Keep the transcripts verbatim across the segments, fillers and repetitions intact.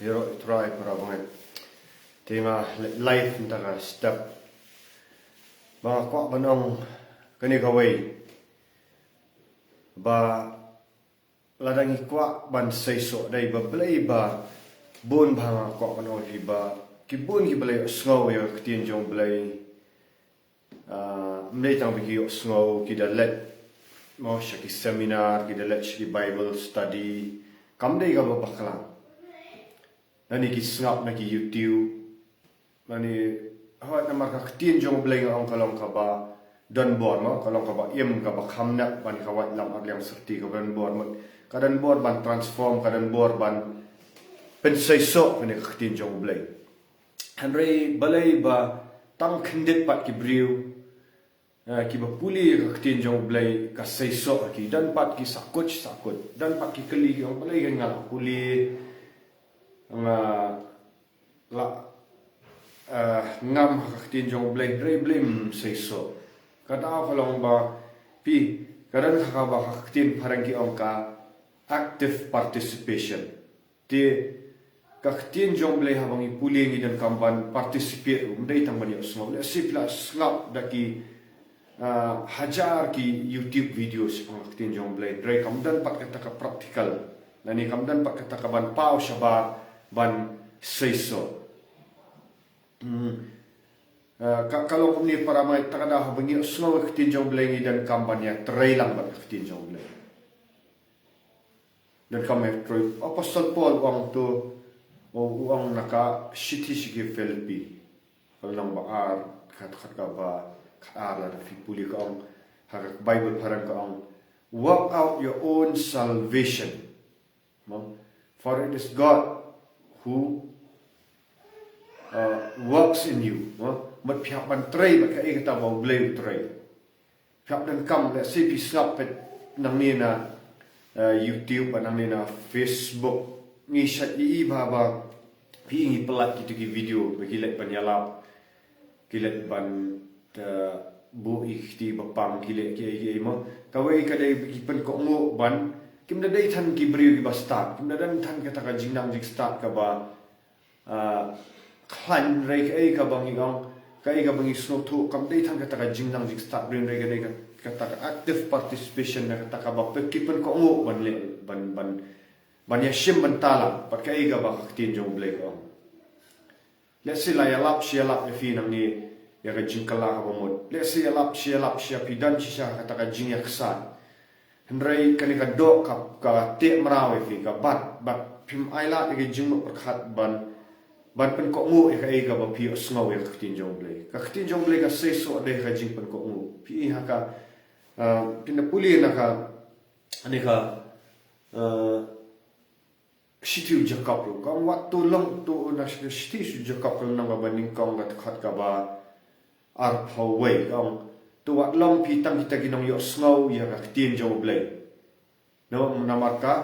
Ïaroh ïa U Trai para bangeit. Te nga leit live mynta ka step. Ba nga kwah ban ong kane kawei. Ba lada ngi kwah ban seisoh, dei ba balei ba bun ba nga kwah ban ong ïa phi ba ki bun kiba la ïohsngew ïa ka ktien jong U Blei. Ah, ym dei tang ba ki ïohsngew, ki da leit mo sha ki seminar, ki da leit sha ki Bible study. Kam dei kaba bakla. Lane ki sngap na ki YouTube. Lane, hooid, namar ka ktien jong U Blei nga ong ka long kaba donbor mo, ka long kaba im, kaba kham nep ban ka wad lam ar liang syrti, kaba donbor mo. Ka donbor ban transform, ka donbor ban pynseisoh kane ka ktien jong U Blei. Hynrei balei ba tang khyndiat pat ki briew, eh, kiba pule ka ktien jong U Blei ka seisoh ki, don pat ki sakut sakut, don pat ki kylli ki ong balei kan nga la pule, nga la, eh, ngam ha ka ktien jong U Blei, hynrei balei ym seisoh. Ka daw ka long ba phi, ka don kaba ha ka ktien phareng ki ong ka active participation. Te ka ktien jong U Blei haba ngi pule ngi donkam ban participate ruh, ym dei tang ban ïohsngew. Lehse phi la sngap da ki, ah, hajar ki YouTube video shaphang ka ktien jong U Blei, hynrei kam don pat kata ka practical. Lane kam don pat kata ka ban paw shabar ban seisoh. Hmm. Ah, ka, ka long kumne para bangeit, kata ka daw haba ngi ïohsngew ka ktien jong U Blei ngi donkam ban ïatrei lang bad ka ktien jong U Blei. Donkam ïatrei. Apostol Paul u ong to, u ong na ka shithi sha ki Philippi. Ka lynnong ba ar, khat, khat kaba, khat ar lada phi pule ka ong, ha ka Bible phareng ka ong, "Work out your own salvation." Mo? "For it is God who, uh, works in you." Mo? Mut phi hap ban trei bad kaei kata ba U Blei u trei. Phi hap donkam, lehse phi sngap pat nangne na, eh, YouTube, bad nangne na Facebook. Ngi shait ïohi ba, ba phi, ngi pyllait kito ki video ba ki leit ban ïalap, ki leit ban, eh, buh ïa ki kti ba pang, ki leh kiei kiei mo. Kawei ka dei ba ki pynkohnguh ban, kim da dei than ki briew kiba stad, kim da don than kata ka jingnang jingstad kaba, ah, khlaiñ, hynrei kaei kaba ngi ong, kaei kaba ngi sngewthuh, kam dei than kata ka jingnang jingstad briew, hynrei ka dei ka, kata ka active participation, na kata kaba phi, ki pynkohnguh ban leh, ban, ban, ban ïashim bynta lang bad kaei kaba ka ktien jong U Blei ka ong. Lehse la ïalap shi ïalap ïa phi nangne ïa ka jingkylla kaba mut. Lehse ïalap shi ïalap shi ïa phi, don shisha kata ka jingïaksaid. Hynrei kane ka doh ka, ka teh mraw ïa phi, ka bat, bad phim ailad ïa ka jingmut pyrkhat ban, ban pynkohnguh ïa kaei kaba phi ïohsngew ïa ka ktien jong U Blei. Ka ktien jong U Blei ka seisoh da ka jingpynkohnguh. Phi ha ka, ah, phin da pule na ka, ne ka, ah, shithi u Jakob ruh. Ka ong wat to long, to na shithi u Jakob ka lynnong kaba nyngkong, ka dkhot kaba arphew wei, ka ong, to wat long phi tang kita ki nongïohsngew ïa ka ktien jong U Blei. Namar, namar ka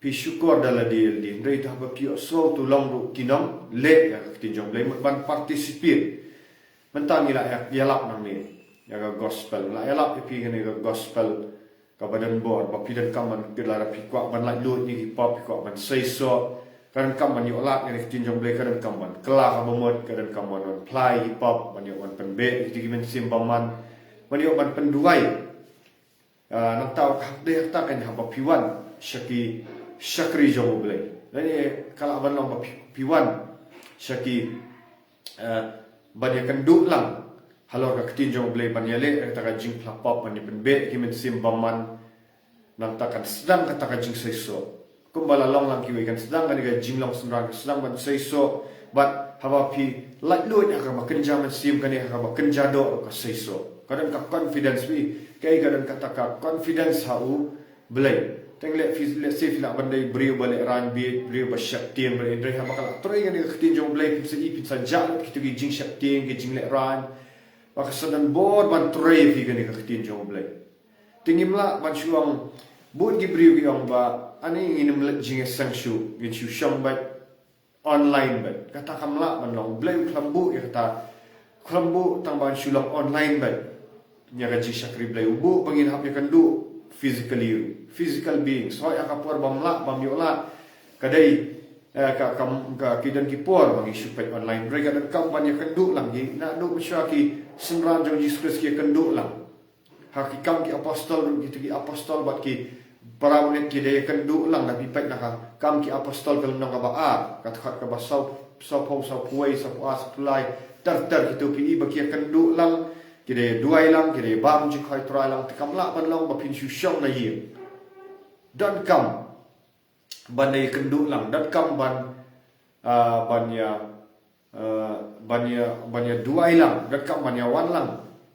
phi shukor da lade lade, hynrei to haba phi ïohsngew to long ruh ki nongleh ïa ka ktien jong U Blei, mut ban participate. Mynta ngi la ïa, ïalap nangne ïa ka gospel, la ïalap ïa phi kane ka gospel kaba donbor, ba phi donkam ban, lada phi kwah ban laitluid na ki pop, phi kwah ban seisoh, ka donkam ban ïoh lad ïa ka ktien jong U Blei, ka donkam ban kylla kaba mut, ka donkam ban wan phla ïa ki pop, ban ïoh ban pynbeh ïa ki mynsiem bymman, ban ïoh ban pynduwai. Ah, nangta ka hap dei kata, kan haba phi wan sha ki shakri jong U Blei. Lane ka lah ban long ba phi, phi wan sha ki, eh, ban ïakynduh lang halor ka ktien jong U Blei, ban ïaleh kata ka jingphla pop, ban ïapynbeh ki mynsiem bymman. Nangta kan sdang kata ka jingseisoh. Kumba la long lang kiwei, kan sdang kane ka jinglong synran, kan sdang ban seisoh. Bad haba phi laitluid ha kaba kynja mynsiem, kane ha kaba kynja doh ka seisoh. Ka don ka confidence phi, kaei ka don kata ka confidence ha U Blei. Teng leh phi, lehse phi lah ban dei briew ba lehraiñ beit, briew ba sheptieng, hynrei haba ka la trei kane ka ktien jong U Blei, phin sa i, phin sa jah lut kito ki jingsheptieng, ki jinglehraiñ. Ba ka sa donbor ban trei ïa phi kane ka ktien jong U Blei. Te ngim lah ban shu ong, bun ki briew ki ong ba, ani ngin ym leit jingïaseng shuh, ngin shu shong beit online beit. Kata kam lah ban long. U Blei u khlem buh ïa kata, khlem buh tang ban shu long online beit ïa ka jingshakri Blei. U buh ba ngin hap ïakynduh physically ruh, physical beings. Hooid, ha ka por bym lah, bym ïoh lad, ka dei eh, ka, ka, ka ki don ki por ba ngi shu peit online. Hynrei ka donkam ban ïakynduh lang, ngi naduh mynshwa ki synran jong Jisu Khrist ki ïakynduh lang. Ha Ki Kam ki Apostol ruh, kito ki apostol bad ki para bangeit ki da ïakynduh lang. Lada phi peit na ka Kam ki Apostol ka lynnong kaba ar, ka dkhot kaba saw, sawphew, sawphew wei, sawphew ar, sawphew lai, ter ter kito phi i ba ki ïakynduh lang, ki da ïaduwai lang, ki da ïabam jingkhawai Trai lang. Te kam lah ban long ba phin shu shong na ïing. Donkam ban ïakynduh lang, donkam ban, ah, ban ïa, ah, ban ïa, ban ïaduwai lang, donkam ban ïawan lang.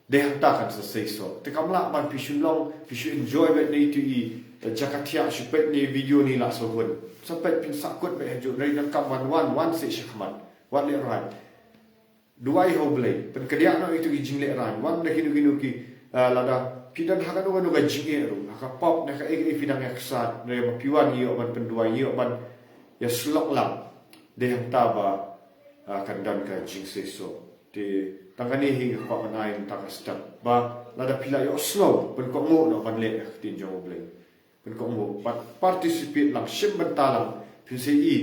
Dei hangta kan sa seisoh. Te kam lah ban phi shu long, phi shu enjoy beit na itu i, eh, jaka thiah, shu peit na video ne la sahun. Sa peit, phin sahkut beit hajuh, hynrei donkam ban wan, wan seh shakhmat. Wat lehraiñ. Duwai ha U Blei, pynkyndiah noh ïa kito ki jinglehraiñ. Wan da kino kino ki, ah, lada phi don ha kano kano ka jingeh ruh, ha ka pop ne kaei kaei phi dang ïaksaid, ne ba phi wan, ïoh ban pynduwai, ïoh ban ïasyllok lang. Dei hangta ba, ah, kan don ka jingseisoh. Te tang kane hi nga kwah ban ai mynta ka step, ba lada phi la ïohsngew, pynkohnguh noh ban leh ïa ka ktien jong U Blei. Pynkohnguh bad participate lang, shim bynta lang, phin sa i,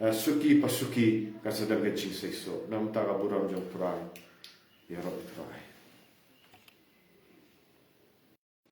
eh, suki pa suki kan sa don ka jingseisoh. Na ka bynta ka burom jong U Trai. Ïaroh U Trai.